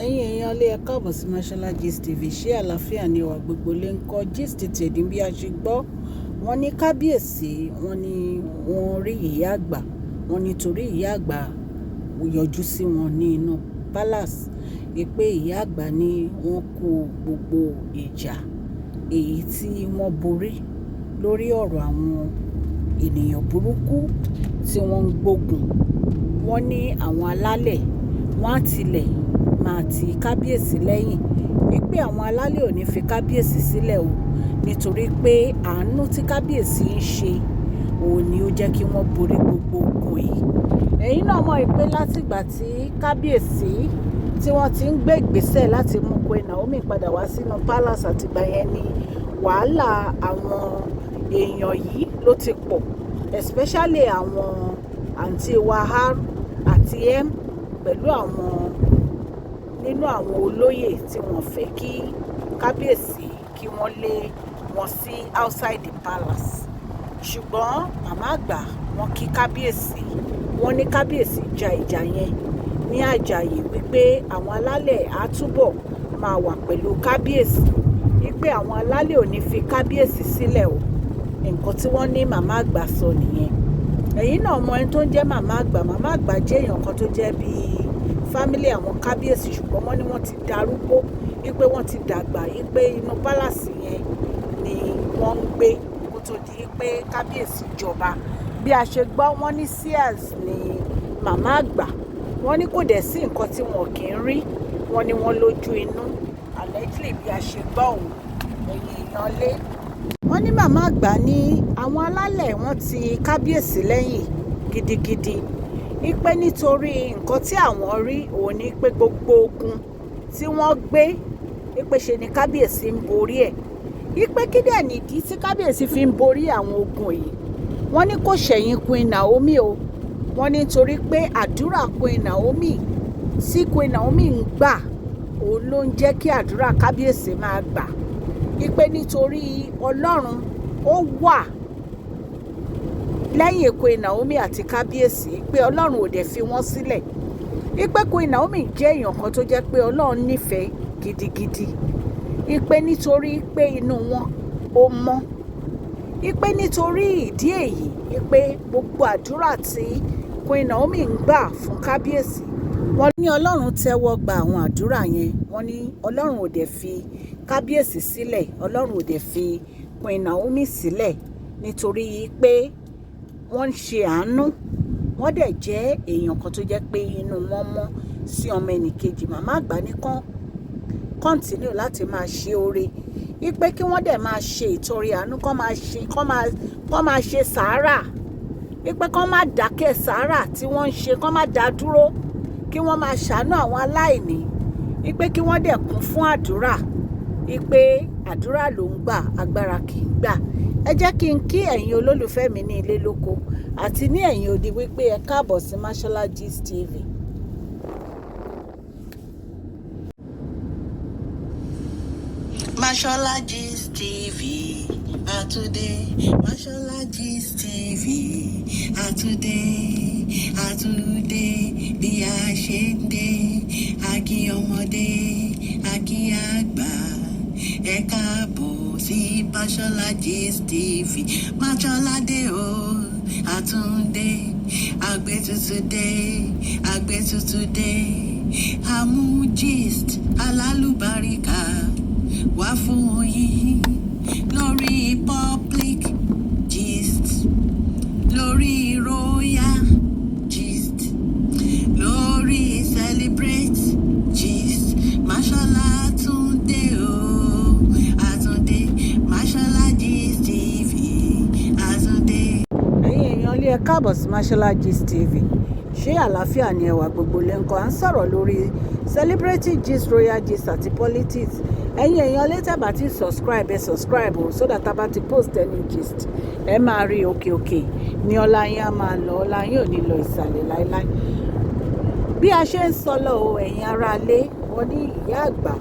Ẹ̀yin èèyàn ilé, ẹ káàbọ̀ sí Mashola Gist TV. Ṣé àlàáfíà ni ẹwà gbogbo lè ń kọ́ gist tèmi bí a ṣe gbọ́? Wọ́n ní kábíyèsí, wọ́n ní wọ́n rí ìyá àgbà. Wọ́n ní torí ìyá àgbà yọjú sí wọn ní inú palace. Pé ìyá àgbà ní wọ́n kó gbogbo ìjà èyí tí wọ́n borí lórí ọ̀rọ̀ àwọn ènìyàn burúkú tí wọ́n ń gbógun. Wọ́n ní àwọn alálẹ̀, wọ́n á tilẹ̀ máa ti kábíyèsí lẹ́yìn. Wípé àwọn alálẹ̀ ò ní fi kábíyèsí sílẹ̀ o. Nítorí pé àánú tí kábíyèsí ń ṣe, òun ni ó jẹ́ kí wọ́n borí gbogbo ogun yìí. Ẹ̀yin náà mọ̀ pé láti ìgbà tí kábíyèsí tí wọ́n ti ń gbé ìgbésẹ̀ láti mú Queen Naomi padà wá sínú palace, àti ìgbà yẹn ni wàhálà àwọn èèyàn yìí ló ti pọ̀, especially àwọn àǹtí wa R àti M pẹ̀lú àwọn nínú àwọn olóyè tí wọ́n fẹ́ kí kábíyèsí kí wọ́n lé wọn sí outside the palace. Ṣùgbọ́n màmá àgbà wọ́n kí kábíyèsí, wọ́n ní kábíyèsí ja ìjà yẹn ní àjàyè, wípé àwọn alálẹ̀ á túbọ̀ máa wà pẹ̀lú kábíyèsí, wípé àwọn alálẹ̀ ò ní fi kábíyèsí sílẹ̀ o. Nǹkan tí wọ́n ní màmá àgbà sọ nìyẹn. Ẹ̀yin náà mọ ẹni tó ń jẹ́ màmá àgbà. Màmá àgbà jẹ́ èèyàn kan tó jẹ́ bíi family àwọn kábíyèsí, ṣùgbọ́n wọ́n ní wọ́n ti darúgbó, wípé wọ́n ti dàgbà, wípé inú palace yẹn ni wọ́n ń gbé kó tó di pé kábíyèsí jọba. Bí a ṣe gbọ́, wọ́n ní seers ni màmá àgbà. Wọ́n ní kò dẹ̀ sí nǹkan tí wọ́n kì í rí. Wọ́n ní wọ́n lójú inú. Allegedly, bí a ṣe gbọ́ òun, ẹ̀yin èèyàn lé. Wọ́n ní màmá àgbà ní àwọn alálẹ̀ wọ́n ti kábíyèsí lẹ́yìn gidigidi. Wípé nítorí nǹkan tí àwọn rí òun ní pé gbogbo ogun tí wọ́n gbé, wípé ṣe ni kábíyèsí ń borí ẹ̀. Wípé kí dẹ̀ nìdí tí kábíyèsí fi ń borí àwọn ogun yìí? Wọ́n ní kò ṣẹ̀yìn Queen Naomi o. Wọ́n ní nítorí pé àdúrà Queen Naomi tí Queen Naomi ń gbà, òun ló ń jẹ́ kí àdúrà kábíyèsí máa gbà. Wípé nítorí Ọlọ́run ó wà lẹ́yìn Queen Naomi àti kábíyèsí, pé Ọlọ́run ò dẹ̀ fi wọ́n sílẹ̀. Wípé Queen Naomi jẹ́ èèyàn kan tó jẹ́ pé Ọlọ́run nífẹ̀ẹ́ gidigidi. Wípé nítorí pé inú wọn ó mọ́. Wípé nítorí ìdí èyí, wípé gbogbo àdúrà tí Queen Naomi ń gbà fún kábíyèsí, wọ́n ní Ọlọ́run tẹ́wọ́ gba àwọn àdúrà yẹn. Wọ́n ní Ọlọ́run ò dẹ̀ fi kábíyèsí sílẹ̀, Ọlọ́run ò dẹ̀ fi Queen Naomi sílẹ̀, nítorí pé wọ́n ń ṣe àánú. Wọ́n dẹ̀ jẹ́ èèyàn kan tó jẹ́ pé inú wọn mọ́ sí ọmọ ẹnì kejì. Màmá àgbà ní kán continue láti máa ṣe oore, wípé kí wọ́n dẹ̀ máa ṣe ìtọrẹ àánú, kán máa ṣe sàárà, wípé kán má dákẹ́ sàárà tí wọ́n ń ṣe, kán má dá dúró, kí wọ́n máa ṣàánú àwọn aláìní, wípé kí wọ́n dẹ̀ kún fún àdúrà, wípé àdúrà ló ń gbà, agbára kì í gbà. Ẹ jẹ́ kí n kí ẹ̀yin olólùfẹ́ mi ní ilé lóko àti ní ẹ̀yìn odi wípé ẹ káàbọ̀ sí Mashola Gist TV. Mashola Gist TV, àtúndé. Mashola Gist TV, àtúndé, àtúndé. Bí a ṣe ń dé, àkí ọmọdé, àkí àgbà, ẹ káàbọ̀ sí Mashola Gist TV. Mashola dé o, àtúndé, àgbẹ̀tutù dé, àgbẹ̀tutù dé, àmú gist alálùbáríkà wá fún yín lórí public gist, lórí royal gist, lórí celebrate gist. Mashola Túndé o, àtúndé. Mashola Gist TV, àtúndé. Ẹ̀yin èèyàn ilé, ẹ káàbọ̀ sí Mashola Gist TV. Ṣé àlàáfíà ni ẹwà gbogbo lè ń kọ́? À ń sọ̀rọ̀ lórí celebrity gist, royal gist àti politics. Ẹ̀yin èèyàn ilé, tẹ́ bá ti subscribe, ẹ subscribe o, so that a bá ti post any gist, ẹ máa rí. Òkè òkè ní ọlá yín á máa lọ, ọlá yín ò ní lọ ìsàlẹ̀ láéláé. Bí a ṣe ń sọ lọ o, ẹ̀yin aráalé, wọ́n ní ìyá àgbà,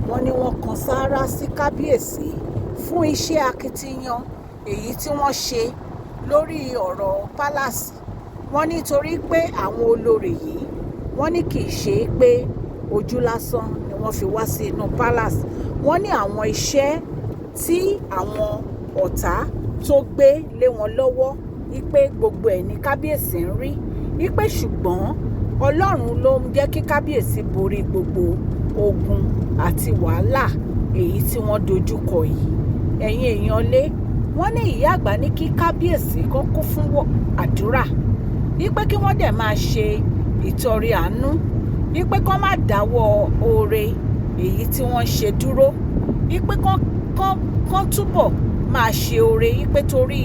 wọ́n ní wọ́n kan sáárá sí kábíyèsí fún iṣẹ́ akitiyan èyí tí wọ́n ṣe lórí ọ̀rọ̀ palace. Wọ́n nítorí pé àwọn olórí yìí, wọ́n ní kì í ṣe pé ojú lásán ni wọ́n fi wá sí inú palace. Wọ́n ní àwọn iṣẹ́ tí àwọn ọ̀tá tó gbé lé wọn lọ́wọ́, wípé gbogbo ẹ̀ ní kábíyèsí ń rí, wípé ṣùgbọ́n Ọlọ́run ló ń jẹ́ kí kábíyèsí borí gbogbo ogun àti wàhálà èyí tí wọ́n dojú kọ yìí. Ẹ̀yin èèyàn lé, wọ́n ní ìyá àgbà ní kí kábíyèsí kó kún fún àdúrà, wípé kí wọ́n dẹ̀ máa ṣe ìtọrẹ àánú, wípé kó má dáwọ́ oore èyí tí wọ́n ń ṣe dúró, wípé kán túbọ̀ máa ṣe oore, wípé torí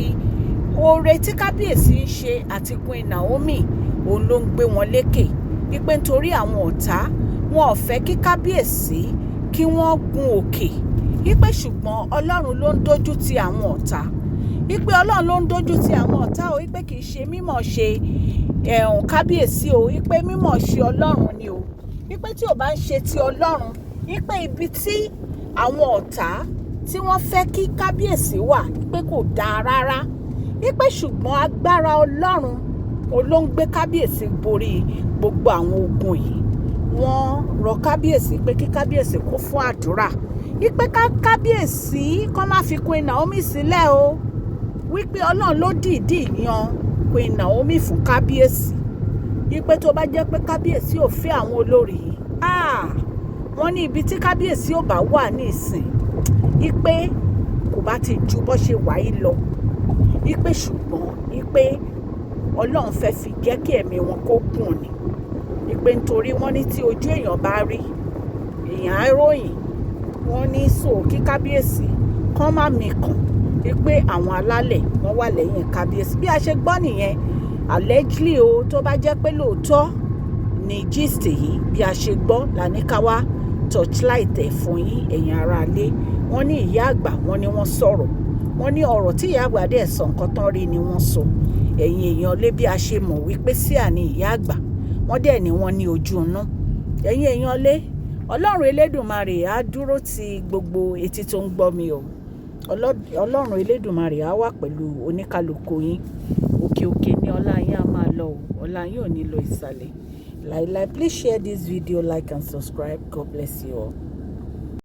oore tí kábíyèsí ń ṣe àti Queen Naomi òun ló ń gbé wọn lékè, wípé nítorí àwọn ọ̀tá wọn ò fẹ́ kí kábíyèsí kí wọ́n gun òkè, wípé ṣùgbọ́n Ọlọ́run ló ń dojú ti àwọn ọ̀tá, wípé Ọlọ́run ló ń dojú ti àwọn ọ̀tá o, wípé kì í ṣe mímọ̀ ṣe ẹ̀hún kábíyèsí o, wípé mímọ̀ ṣe Ọlọ́run ni o, wípé tí ò bá ń ṣe ti Ọlọ́run, wípé ibi tí àwọn ọ̀tá tí wọ́n fẹ́ kí kábíyèsí wà, wípé kò dáa rárá, wípé ṣùgbọ́n agbára Ọlọ́run òun ló ń gbé kábíyèsí borí gbogbo àwọn ogun yìí. Wọ́n rọ kábíyèsí pé kí kábíyèsí kún fún àdúrà, wípé ká kábíyèsí kó má fi Queen Naomi sílẹ̀ o, wípé Ọlọ́run ló dìídì yan Queen Naomi fún kábíyèsí, wípé tó bá jẹ́ pé kábíyèsí ò fẹ́ àwọn olórí yìí, ah, wọ́n ní ibi tí kábíyèsí ò bá wà ní ìsìn, wípé kò bá ti ju bó ṣe wà yìí lọ, wípé ṣùgbọ́n wípé Ọlọ́run fẹ́ fi jẹ́ kí ẹ̀mí wọn kó gùn ni, wípé nítorí wọ́n ní tí ojú èèyàn bá rí, èèyàn á ròyìn. Wọ́n ní so kí kábíyèsí kán má mikàn, wípé àwọn alálẹ̀ wọ́n wà lẹ́yìn kábíyèsí. Bí a ṣe gbọ́ nìyẹn, allegedly o, tó bá jẹ́ pé lóòótọ́ ni gist yìí, bí a ṣe gbọ́ la ní ká wá torchlight ẹ̀ fún yín, ẹ̀yin ará ilé. Wọ́n ní ìyá àgbà, wọ́n ní wọ́n sọ̀rọ̀, wọ́n ní ọ̀rọ̀ tí ìyá àgbà dẹ̀ sọ, nǹkan tán rí ni wọ́n sọ. Ẹ̀yin èèyàn lé, bí a ṣe mọ̀ wípé seer ni ìyá àgbà, wọ́n dẹ̀ ní wọ́n ní ojú inú. Ẹ̀yin èèyàn lé, Ọlọ́run Elédùmarè á dúró ti gbogbo etí tó ń gbọ́ mi o. Ọlọ́run Elédùmarè á wà pẹ̀lú oníkálukú yín. Òkè òkè ni ọlá yín á máa lọ o. Ọlá yín ò ní lọ ìsàlẹ̀ láíláí. Please share this video, like and subscribe. God bless you all.